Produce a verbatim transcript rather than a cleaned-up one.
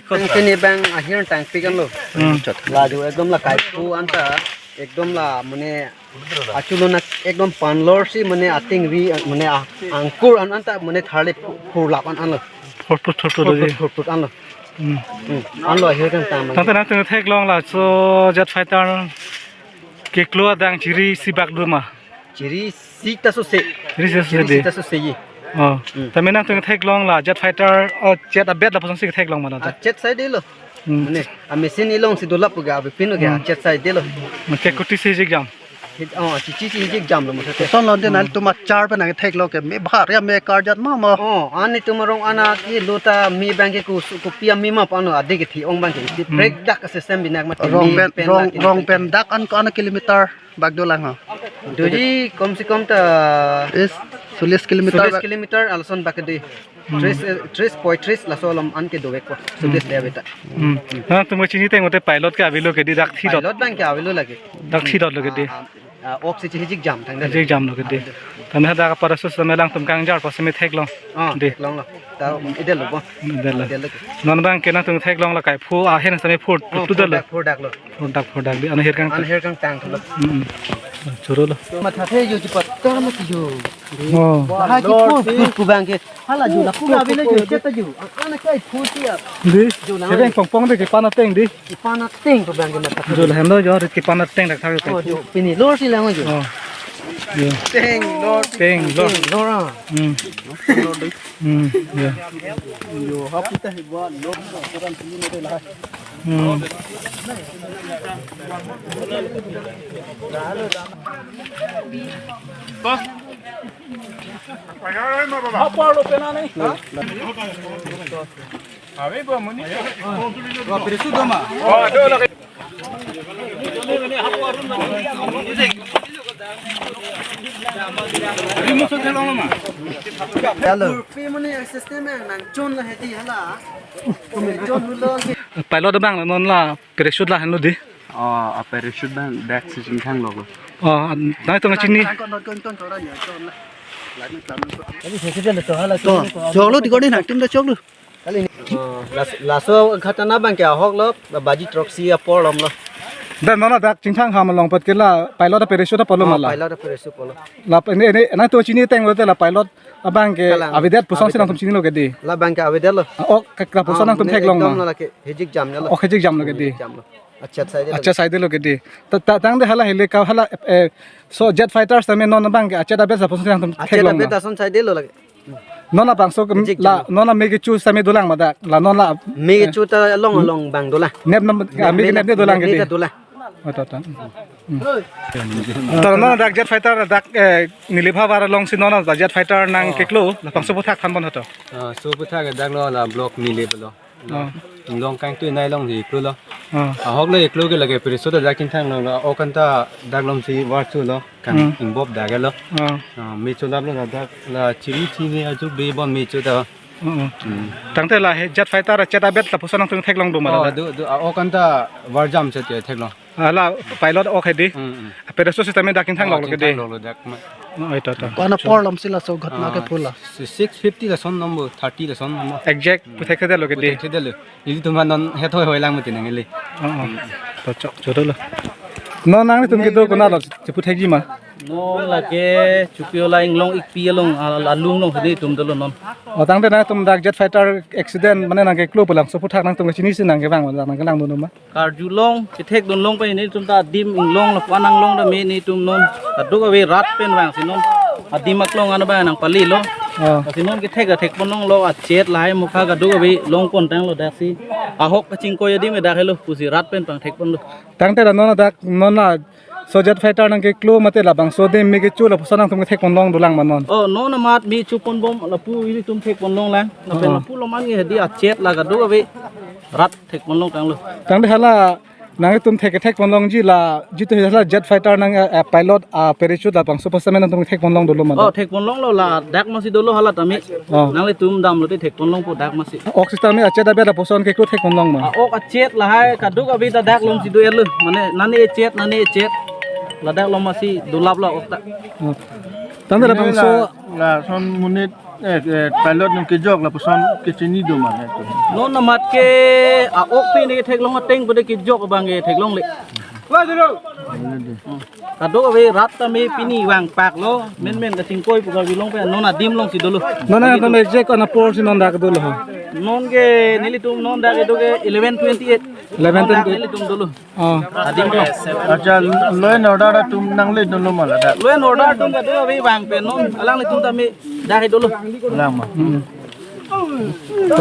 Tangte ne bang ahir tangpik anlo. Hmm. La jo ekdom la kaiphu anta ekdom la mane achulo na ekdom panlor si mane ating ri mane a- angkur an anta mane tharle phu- phurlap an anlo. Phurphut phurphut Phurphut doji. Phurphut anlo. Hmm. Hmm. Anlo ahir kangtang. Tangte nangtum theklong laso jet fighter keklo adang chiri isi bak do ma? Chiri isi ta sose. Chiri isi ta sose Chiri de. Isi ta sose ye. Oh. Hmm. Tame nangtum theklong la jet fighter, oh, jet abet lapuson si theklong ma ta? Ah, jet saidelo. Hmm. Mane, a machine along si dolap pu ga, abipin ga, Hmm. jet saidelo. Mane kuti si jik jam. Hit- Oh, chichi si jik jamlo masa te. Son lon de Hmm. nangtum achar pen nang theklo ke me bhar ya me karjat ma ma. Oh, ani tum arong ana ke lo ta me bang ke ku su- kopi a me ma pano ade ke thi ong bang ke. Isi Hmm. brake dak system binak ma te Rong me pen pen rong dak ini rong pen dak an ko ana kilometer bak dolang ha. Doji kom se kom ta Is solis kilometer solis bak. Kilometer alson bak de. Hmm. Tris, eh, tris, poitris laso alom an ke dovek ko. Solis Hmm. le abeta. Hmm. Nangtum chini teng mate pilot ke avelo ke di dak thi dot. Pilot bang ke avelo lake. Dak thi dot lo ke di. Ah, ah, ah, oxygen hijik jam tang Hijik jam lo ke di. Tame hadak parachute tame nangtum kangjar pa seme theklong. Ah, Di. Theklong lo. Ta idel lo bo. Idel lo. Idel lo ke. Non bang ke nangtum theklong la kaiphu ahin seme phur Oh, tu dal lo. Phurdak, phurdak lo. Phurdak phurdak di. Ana hir kang. Ana hir kangtang lo. Hmm. Choro lo. Matha the jo ji patta ma jo. Oh. Hai ki phur phur pu bang ke. Hala jo la pu na bile jo cheta jo. Ana kai phur ti a. Di. Jo na. Kepeng pongpong de kepan ateng di. Kepan ateng pu bang ke matha. Jo la hem lo jo kepan ateng dak thak. Oh, jo pini lor si lang jo. Oh. Jo. Teng lor. Teng lor. Teng lor ah. Hmm. Hmm. Jo. Jo hap kita hi ba lor. Hmm. Hello. Pi muni system nang chon la hedi hala. Chon hulo. Pilot abang non la parachute lahenlo di. Oh, a parachute bang dak si chingthang lo. Oh, nangtum chini. Choklo di koni nangtum ta choklo. Oh, las- laso ghatana bang ke ahok lo, baji throksi apor lom lo. Dan non dak chingthang ham along pat ke la pilot a parachute apor lo Oh, mala. Pilot a parachute apor lo. La ini ini nangtum chini teng lo te la pilot abang ke Kalang. Avedet puson si Avedet. Nangtum chinilo ke di. La bang ke avedet lo. Ah, oh, ke la puson Ah, nangtum mane theklong ekdom ma. La ke hijik jam lo. Oh, hijik jam lo ke di. Hijik jam lo. Achet saidelo. Achet saidelo ke di. Ta- ta- tangte hala hele ka hala, eh, so jet fighters tame non bang ke achet abet lapuson si nangtum Achet theklong abet ma. Ason saidelo lake. Non labangso ke Hijik la jam. Non la me kecho sitame dolang ma dak. La non la Me kecho ta along along bang dolang. Nep nam ah, me ke nep ne dolang ke di. Nep ta dolang. Oh, to, to. Hmm. To non dak jet fighter dak, eh, Nilip havar along si non dak jet fighter nang Oh. Keklo, labangso aphuthak thanbom to. Ah, so aphuthak dak lo la block Nilip lo. Oh. Inglong kangtui nai along si klo lo. Oh. Ahok le klo ke lake parachute dak chingthang lo, ok anta dak along si var chu lo, kang Hmm. Ingbop dak lo. Oh. Ah, me cholap lo dak la chiri chiri ajo be bon me chu ta. Oh, oh. Hmm. Tangte la he jet fighter achet abet lapuson nangtum theklong do ma Oh, la. Do, do, ah, ok anta var jam se te theklong. Hala pilot ok hedi. Hmm, hmm. Parachute sitame dak chingthang Oh, lo ke di. Chingthang lo dak ma. Oh, ito to. Ko-an apor lom si laso ghatana Ah, kephu la. Si- six fifty lason number, thirty lason number. Exact Hmm. Puthek thedelo ke di. Puthek thedelo. Ili tuma non het hoi hoi lang mati nang ili. Oh, oh. To chok choro lo. Non nangtum kedo konat lo cheputhekji ma. Non lake Chukiola Inglong Ikpi along al- alung along hedi tum dolo non. Oh, tangte nangtum dak jet fighter accident mane nang keklo pu labangso aphuthak nangtum chini si nang kevang nang kelang dun ma. Karjulong, kethekdunlong pen nelitum ta adim inglong lapu-an nanglong tame nelitum non. Kadokave rat pen vangsi non. Adim aklong an abang nangpalilo. Oh. Lasi non kethek ta thekponlonglo achet lahai mukha kadokave longpon tanglo daksi. Ahok kachingkoi adim dak helo pusi rat pen pangthekponlo. Tangte la non dak non la so jet fighter nang keklo mate labangso adim me kecho lapuson nangtum kethekponlong dolang ma non. Oh, non amat me choponbom lapu ilitum thekponlong lang. Lapen Oh. Lapu loman ke hedi achet la kadokave rat thekponlong tanglo. Tangte hala nangtum thek thekponlongji la jitu hala jet fighter nang, eh, eh, pilot a parachute labangso aphuthak sitame nangtum thekponlong dolo ma. Oh, thekponlonglo ladak masi dolo hala tame. Oh. Nanglitum damlote thekponlongpo dak masi. Ok sitame achet abet lapuson keklo thekponlong ma. Ah, ok achet lahai kadokave ta dak along si do-etlo. Mane nane achet, nane achet. Ladak along masi dolaplo ok ta. Oh. Tangte labangso la, lason monit Eh, eh, pilot nung kejok lapuson kechini do ma netum? Non amat ke a-ok pen ke theklong ateng pu de kejok abang ke theklongle. Hmm. Kadokave rat tame pini vangpaklo, menmen kachingkoi pu Karbi Anglong pen non adim alongsi dolo. Non adim tame ejek an apor si non dak dolo ho. Non ke nelitum non dak kedo ke eleven twenty-eight. Eleven twenty-eight. Non dak nelitum dolo. Oh. Adim along. Accha, law and order atum nangle dolo ma ladak? Law and order atum kadokave vang pen non alanglitum tame dak ke dolo. Lang ma. Hmm.